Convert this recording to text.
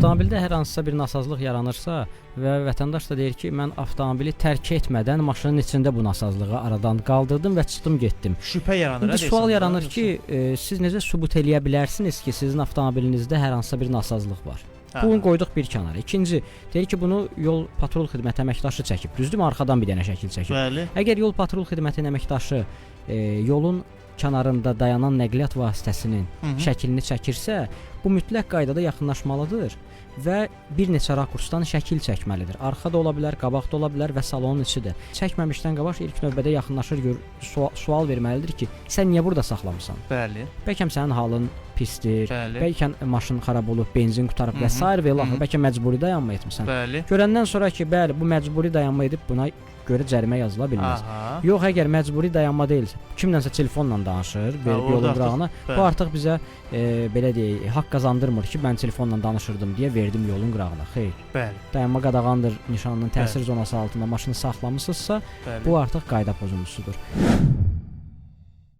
Avtomobildə hər hansısa bir nasazlıq yaranırsa və vətəndaş da deyir ki, mən avtomobili tərk etmədən maşının içində bu nasazlığı aradan qaldırdım və çıxdım getdim. Şübhə yaranır. İndi hə, sual deyəsən, yaranır yoxsa? ki, siz necə sübut eləyə bilərsiniz ki, sizin avtomobilinizdə hər hansısa bir nasazlıq var? Hə. Bunu qoyduq bir kənara. İkinci, deyir ki, bunu yol patrul xidməti əməkdaşı çəkib. Düzdürmü? Arxadan bir dənə şəkil çəkib. Bəli. Əgər yol patrul xidmətinin əməkdaşı yolun kənarında dayanan nəqliyyat vasitəsinin şəklini çəkirsə, bu mütləq qaydada yaxınlaşmalıdır və bir neçə rakursdan şəkil çəkməlidir. Arxa da ola bilər, qabaq da ola bilər və salonun içi də. Çəkməmişdən qabaq ilk növbədə yaxınlaşır, gör, sual verməlidir ki, sən niyə burada saxlamısan? Bəli. Bəlkə sənin halın pisdir, Bəli. bəlkə maşın xarab olub, benzin qutarıb və sair və ilaxır, bəlkə məcburi dayanma etmisən. Bəli. Görəndən sonra ki, bəli, bu məcburi dayanma edib, buna görə cərimə yazıla bilməz. Aha. Yox, əgər məcburi dayanma deyilsə, kimlənsə telefonla danışır, verib orada yolun artıq- qırağına, bəli. bu artıq bizə belə deyək, haqq qazandırmır ki, mən telefonla danışırdım deyə verdim yolun qırağına. Xeyr. Bəli. Dayanma qadağandır nişanının təsir zonası altında maşını saxlamısınızsa, Bəli. bu artıq qayda pozuntusudur.